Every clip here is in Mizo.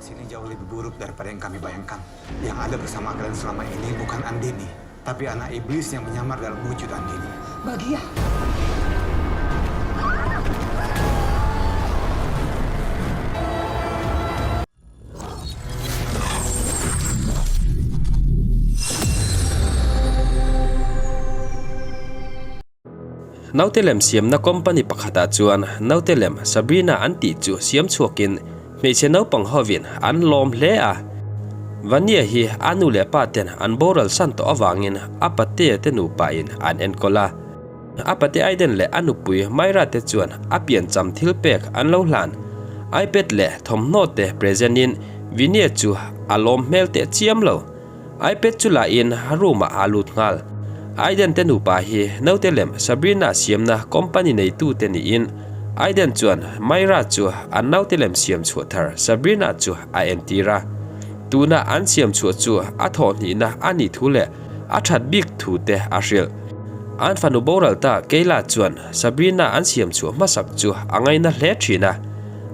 Situasi ini jauh lebih buruk daripada yang kami bayangkan. Yang ada bersama kalian selama ini bukan Andini, tapi anak iblis yang menyamar dalam wujud Andini. Bagia. Naute lem siamna company pakhatah chuan naute lem Sabrina an tih chu siam chhuakin hmeichhe naupang hovin an lawm hle a. Vania hi a nu leh pa ten an boral san tawh avangin a patea te nupa in an enkawl a. A pate Aiden leh a nupui Myra te chuan a piancham thil pek an lo hlan. iPad leh thawmhnaw te present in Vinia chu a lawm hmel teh chiam lo. iPad chu la in room ah a lut nghal. Aiden te nupa hi naute lem Sabrina siamna company neitu te niin Aiden chuan Myra chu an naute lem siam chhuah thar Sabrina chu a entir a. Tuna an siam chhuah chu a thawhhnihna a nih thu leh a that bik thu te a hrilh. An fanu boral ta Kayla chuan Sabrina an siam chhuah hmasak chu a ngaina hle thin a.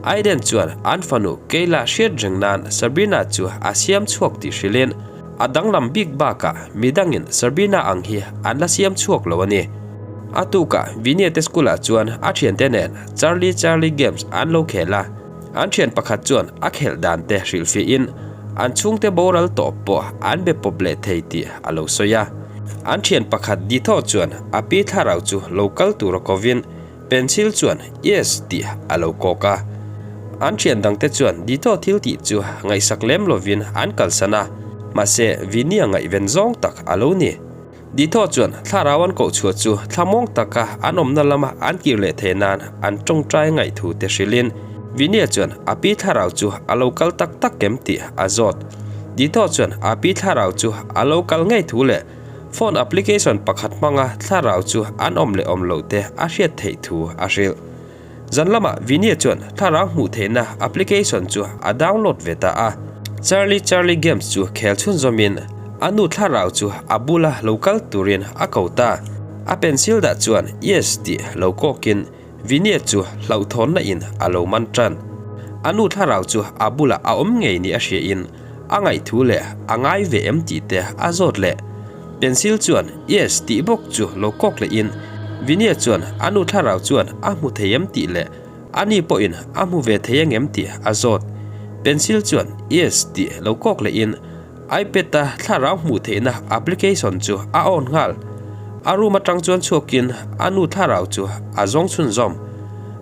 Aiden chuan an fanu Kayla hriat reng nan Sabrina chu a siam chhuak tih hrilhin a danglam bik bakah midangin Sabrina ang hi an la siam chhuak lo a ni. A tukah Vinia te school ah chuan a thiante nen Charlie Charlie games an lo khel a, an thian pakhat chuan a khelh dan te hrilhfiahin an chhungte boral tawh pawh an be pawp leh thei tih a lo sawi a. An thian pakhat Ditho chuan a pi thlarau chu lo kal tura kovin Pencil chuan Yes tih a lo kawk a. An thian dangte chuan Dito thil tih chu ngaihsak lem lovin an kalsan a, mahse Vinny-a ngaihven zawng tak a lo ni. Dito chuan thlarau an koh chhuah chu thlamawng taka an awmna lama an kir leh theih nan an tawngtai ngaihthu te hrilhin Vinny-a chuan a pi thlarau chu a lo kal tak tak em tih a zawt. Dito chuan a pi thlarau chu a lo kal ngei thu leh Phone application pakhat hmanga thlarau chu an awm leh awm loh te a hriat theih thu a hrilh. Zan lamah Vinia chuan thlarau hmuh theihna application chu a download ve ta a. Charlie Charlie Games chu khel chhunzawmin a nu thlarau chu a bula lo kal turin a ko ta. A pencil dah chuan Yes tih lo kawkin Vinia chu hlauhthawnna in a lo man tan. A nu thlarau chu a bulah a awm ngei ni a hria in a ngaihthu leh a ngai ve em tih te a zawt leh. Pencil chuan Yes tih bawk chu lo kawk leh in Vinia chuan a nu thlarau chuan a hmu thei em tih leh a ni pawhin a hmu ve thei angem tih a zawt. Pencil chuan Yes tih lo kawk leh in iPad-a thlarau hmuh theihna application chu a on nghal. A room atang chuan chhuakin a nu thlarau chu a zawng chhunzawm.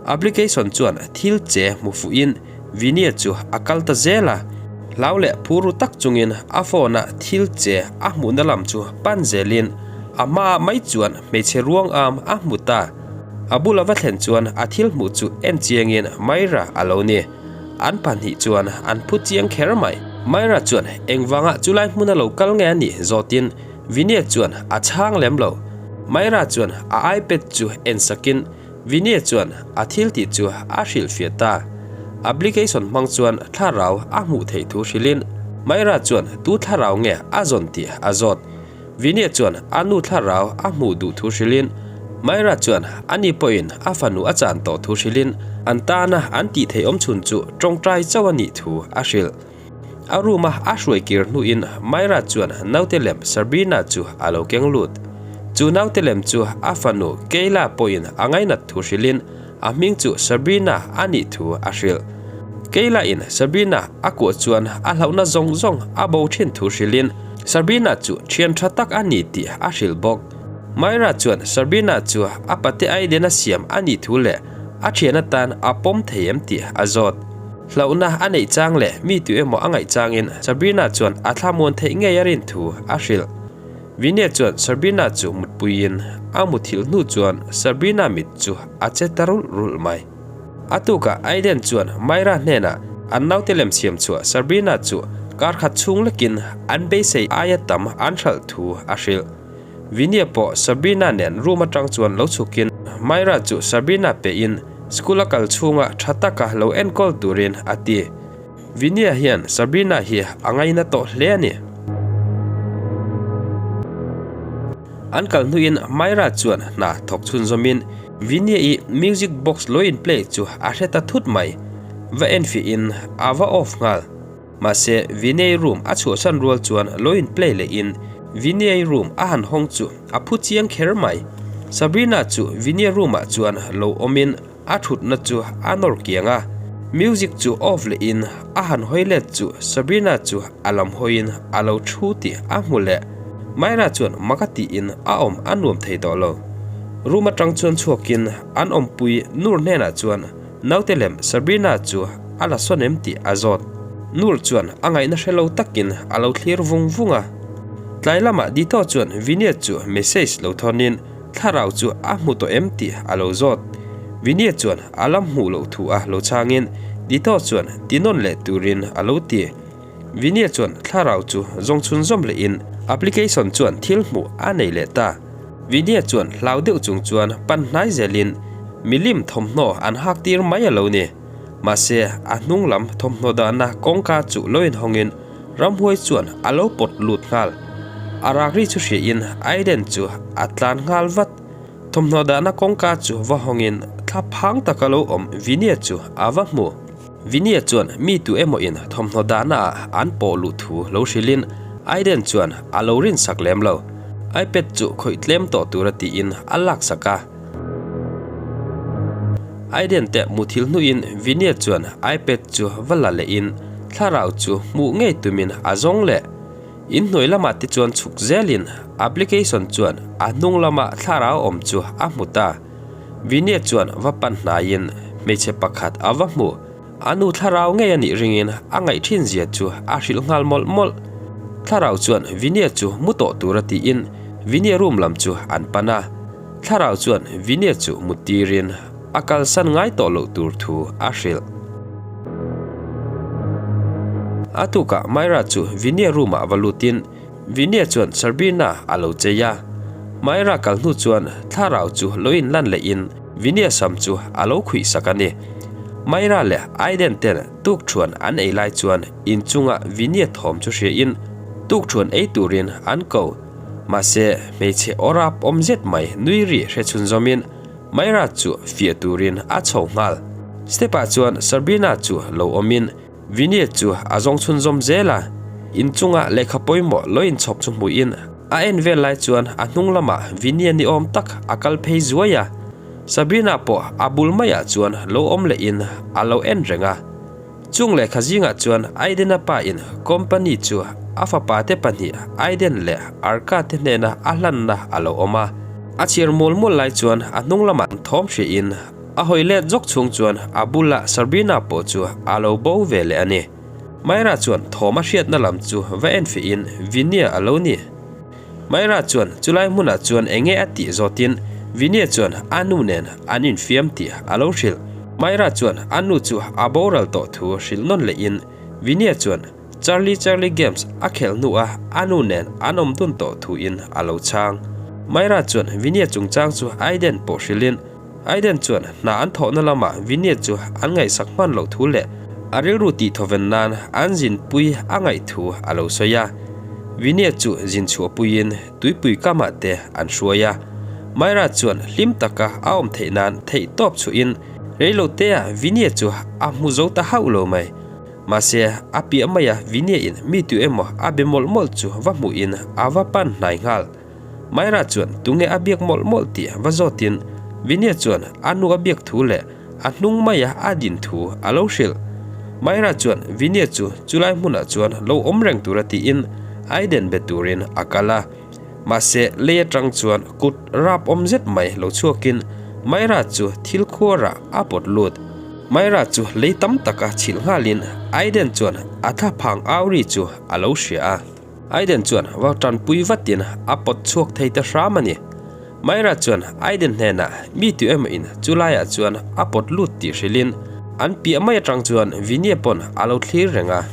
Application chuan thil che hmu fuhin Vinia chu a kal ta zel a. Hlau leh phur ru tak chungin a phone-a thil che a hmuhna lam chu pan zelin a hmaah mai chuan hmeichhe ruang am a hmu ta. A bula va thlen chuan a thil hmuh chu en chiangin Myra a lo ni. An pahnih chuan an phu chiang kher mai. Myra chuan engvanga chulai hmuna lo kal nge a nih zawtin Vinia chuan a chhang lem lo. Myra chuan a iPad chu en sakin Vinia chuan a thil tih chu a hrilhfiah ta. Application hmang chuan thlarau a hmuh theih thu hrilhin Myra chuan tu thlarau nge a zawn tih a zawt. Vinia chuan a nu thlarau a hmuh duh thu hrilhin Myra chuan ani pawhin a fanu a chan tawh thu hrilhin an tana an tih theih awm chhun chu tawngtai chauh a nih thu a hrilh. A room a a hruai kir hnuin Myra chuan naute lem Sabrina chu a lo keng lut. Chu naute lem chu a fanu Kayla pawhin a ngainat thu hrilhin a hming chu Sabrina a nih thu a hrilh. Kayla in Sabrina a kuah chuan a hlauhna zawng zawng a bo thin thu hrilhin Sabrina chu thian tha tak a ni tih a hrilh bawk. Myra chuan Sabrina chu a pate Aiden a siam a nih thu leh a thian atan a pawm thei em tih a zawt. Hlauhna a neih chang leh mi tu emaw a ngaih changin Sabrina chuan a thlamuan theih ngei a rin thu a hrilh. Vinia chuan Sabrina chu mutpuiin a muthilh hnu chuan Sabrina mit chu a che ta rulh rulh mai. A tukah Aiden chuan Myra hnenah an naute lem siam chhuah Sabrina chu kar khat chhung lekin an beisei aia tam an hralh thu a hrilh. Vinia pawh Sabrina nen room atang chuan lo chhukin Myra chu Sabrina pehin school a kal chhunga tha taka lo enkawl turin a ti. Vinia hian Sabrina hi a ngaina tawh hle a ni. An kal hnuin Myra chuan hna thawk chhunzawmin Vinia-i music box lo in play chu a hre ta thut mai. Va enfiahin a va off nghal. Mahse, Vinay room a chhuahsan rual chuan lo in play lehin Vinay room a han hawng chu a phu chiang kher mai. Sabrina chu Vinay room ah chuan lo awmin a thutna chu a nawr kiang a. Music chu off lehin a han hawi let chu Sabrina chu a lam hawiin a lo thu tih a hmu leh. Myra chuan mak a tiin a awm a nuam thei tawh lo. Room atang chuan chhuakin an awmpui Nur hnenah chuan Naute lem Sabrina chu a la sawn em tih a zawt. Nur chuan a ngaihna hre lo takin a lo thlir vung vung a. Tlai lamah Dito chuan Vineet chu message lo thawnin thlarau chu a hmu tawh em tih a lo zawt. Vineet chuan a la hmuh loh thu a lo chhangin Dito chuan ti nawn leh turin a lo ti. Vineet chuan thlarau chu zawng chhun zawm lehin application chuan thil hmuh a nei leh ta. Vinia chuan hlau deuh chung chuan pan hnai zelin milim thawmhnaw an hak tir mai a lo ni. Mahse, a hnung lam thawmhnaw dahna kawngka chu lo inhawngin ramhuai chuan a lo pawt lut nghal. A rak ri chu hriain Aiden chu a tlan nghal vat. Thawmhnaw dahna kawngka chu va hawngin thla phang taka lo awm Vinia chu a va hmu. Vinia chuan mi tu emaw in thawmhnaw dahna ah an pawh luh thu lo hrilhin Aiden chuan a lo rinsak lem lo. iPad chu khawih tlem tawh tura tiin a laksak a. Aiden te muthil hnuin Vinia chuan iPad chu va la lehin thlarau chu hmuh ngei tumin a zawng leh. Inhnuai lamah te chuan chhuk zelin application chuan a hnung lama thlarau awm chu a hmu ta. Vinia chuan va pan hnaiin hmeichhe pakhat a va hmu. A nu thlarau ngei a nih ringin a ngaih thin zia chu a hrilh nghal mawlh mawlh. Thlarau chuan Vinia chu mu tawh tura tiin Vinia room lam chu an pan a. Thlarau chuan Vinia chu mut tirin a kalsan ngai tawh loh tur thu a hrilh. A tukah Myra chu Vinia room ah va lutin Vinia chuan Sarbina a lo chei a. Myra kal hnu chuan thlarau chu lo inlan lehin Vinia sam chu a lo khuih sak a ni. Myra leh Aiden ten tukthuan an ei lai chuan inchunga Vinia thawm chu hriain tukthuan ei turin an ko. Mahse, hmeichhe awrap awm zet mai nui ri hre chhunzawmin Myra chu fiah turin a chho nghal. Step-ah chuan Sarbina chu lo awmin Vineet chu a zawng chhunzawm zel a, inchunga lehkha pawimawh lo inchhawp chu hmuhin a en vel lai chuan a hnung lamah Vinia ni awm tak a kal phei zuai a, Sabrina pawh a bul maiah chuan lo awm lehin a lo en reng a. Chung lehkha zingah chuan Aiden-a pa in company chu a fapa te pahnih Aiden leh Arka te hnena a hlanna a lo awm a, a chhiar mual mual lai chuan a hnung lamah thawm hriahin A hawi let zawk chhung chuan a bula Sabrina pawh chu a lo bo ve leh a ni. Myra chuan thawm a hriatna lam chu va en fihin Vinia a lo ni. Myra chuan chulai hmunah chuan enge a tih zawtin Vinia chuan a nu nen an infiam tih a lo hrilh. Myra chuan a nu chu a boral tawh thu hrilh nawn lehin Vinia chuan Charlie Charlie Games a khelh hnuah a nu nen an awm dun tawh thuin a lo chhang. Myra chuan Vinia chungchang chu Aiden pawh hrilhin Aiden chuan hna an thawhna lamah Vineet chu an ngaihsak hman loh thu leh a rilru tih thawven nan an zinpui a ngaih thu a lo sawi a. Vineet chu zin chhuahpuiin tuipui kamah te an hruai a. Myra chuan hlim taka a awm theih nan theih tawp chhuahin reilotea Vineet chu a hmu zo ta hauh lo mai. Mahse, a piah maia Vineet-in mi tu emaw a be mawlh mawlh chu va hmuhin a va pan hnai nghal. Myra chuan tunge a biak mawlh mawlh tih va zawtin Vinia chuan a nu a biak thu leh a hnung maia a din thu a lo hrilh. Myra chuan Vinia chu chulai hmunah chuan lo awm reng tura tiin Aiden be turin a kal a. Mahse lei atang chuan kut rap awm zet mai lo chhuakin Myra chu thil khuarah a pawt lut. Myra chu lei tam taka chhilh nghalin Aiden chuan a thlaphang au ri chu a lo hria a. Aiden chuan va tanpui vatin a pawt chhuak thei ta hram a ni. Myra chuan Aiden hnenah mi tu emaw in chu laiah chuan a pawt lut tih hrilhin an piah mai atang chuan Vinia pawn a lo thlir reng a.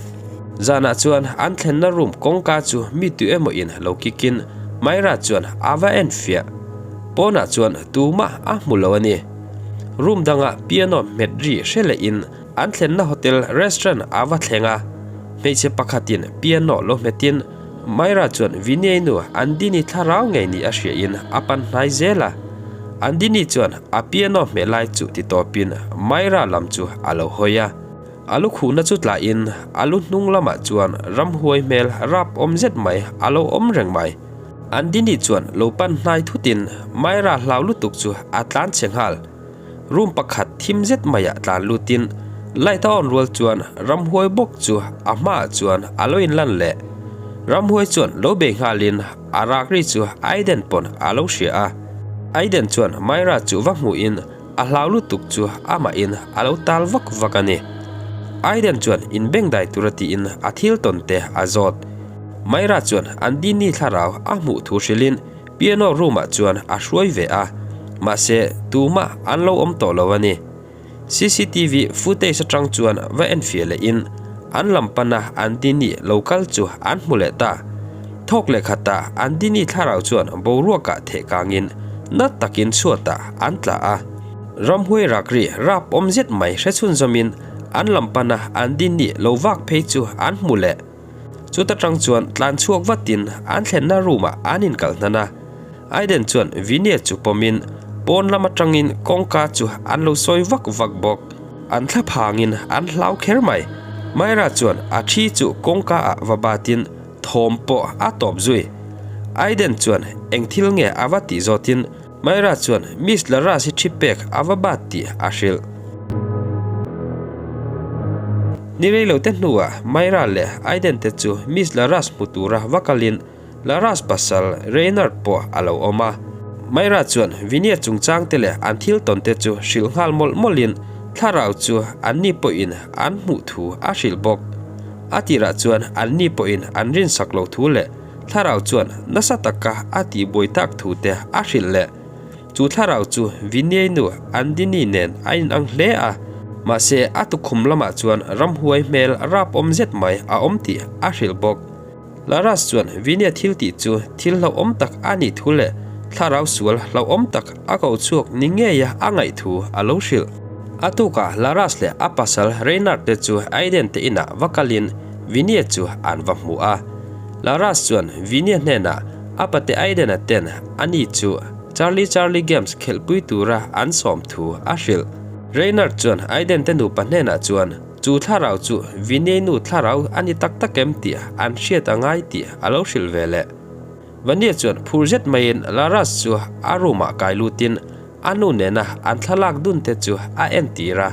Zanah chuan an thlenna room kawngka chu mi tu emaw in lo kikin Myra chuan a va en fiah. Pawnah chuan tumah a hmu lo a ni. Room dangah piano hmet ri hre lehin An thlenna hotel restaurant a va thleng a, hmeichhe pakhatin piano lo hmetin Myra chuan Vinay nu Andini thlarau ngei ni a hriain a pan hnai zel a. Andini chuan a piano hmeh lai chu ti tawpin Myra lam chu a lo hawi a. A lu khuhna chu tlahin a lu hnung lamah chuan ramhuai hmel rap awm zet mai a lo awm reng mai. Andini chuan lo pan hnai thutin Myra hlau lutuk chu a tlan chhe nghal. Room pakhat thim zet maiah tlan lutin light a on rual chuan ramhuai bawk chu a hmaah chuan a lo inlan leh. Ramhuai chuan lo bei nghalin a rak ri chu Aiden pawn a lo hria a. Aiden chuan Myra chu va hmuhin A hlau lutuk chu amahin a lo tal vak vak a ni. Aiden chuan inbengdai tura tiin a thil tawn te a zawt. Myra chuan Andini thlarau a hmuh thu hrilhin piano room ah chuan a hruai ve a, mahse tumah an lo awm tawh lo a ni. Cctv footage atang chuan va enfiah lehin an lam pana Andini lo kal chu an hmu leh ta. Thawk leh khatah Andini thlarau chuan boruakah theh kangin na takin chhuatah an tla a. Ramhuai rakri rap awm zet mai hre chhunzawmin an lam pana Andini lo vak phei chu an hmu leh. Chuta tang chuan tlan chhuak vatin an thlenna room ah an inkalh hnan a. Aiden chuan Vinia chu pawmin pawn lam atangin kawngka chu an lo sawi vak vak bawk. An thla phangin an hlau kher mai. Myra chuan a thi chu kawngka ah va batin thawm pawh a tawp zui. Aiden chuan eng thil nge a va tih zawtin Myra chuan Miss Laras hi thi pek a va bat tih a hrilh. Ni reilo te hnuah Myra leh Aiden te chu Miss Laras hmu tura va kalin Laras pasal Reynard pawh a lo awm a. Myra chuan Vinia chungchang te leh an thil tawn te chu hrilh nghal mawlh mawlhin thlarau chu anni pawhin an hmuh thu a hrilh bawk. A tirah chuan anni pawhin an rinsak lo thu leh thlarau chuan nasa taka a tihbuai tak thu te a hrilh leh. Chu thlarau chu Vinia nu Andini nen a inang hle a, mahse a tukhum lamah chuan ramhuai hmel rapawm zet mai a awm tih a hrilh bawk. Laras chuan Vinia thil tih chu thil hlauhawm tak a nih thu leh thlarau sual hlauhawm tak a ko chhuak ni ngeia a ngaih thu a lo hrilh. A tukah Laras leh a pasal Reynard te chu Aiden te inah va kalin Vinia chu an va hmu a. Laras chuan Vinia hnenah a pate Aiden-a ten ani chu Charlie Charlie Games khelhpui tura an sawm thu a hrilh. Reynard chuan Aiden te nupa hnenah chuan Chu thlarau chu Vinay nu thlarau a ni tak tak em tih an hriat a ngai tih a lo hrilh ve leh. Vania chuan phur zet maiin Laras chu a room ah kai lutin a nu nena an thlalak dun te chu a entir a.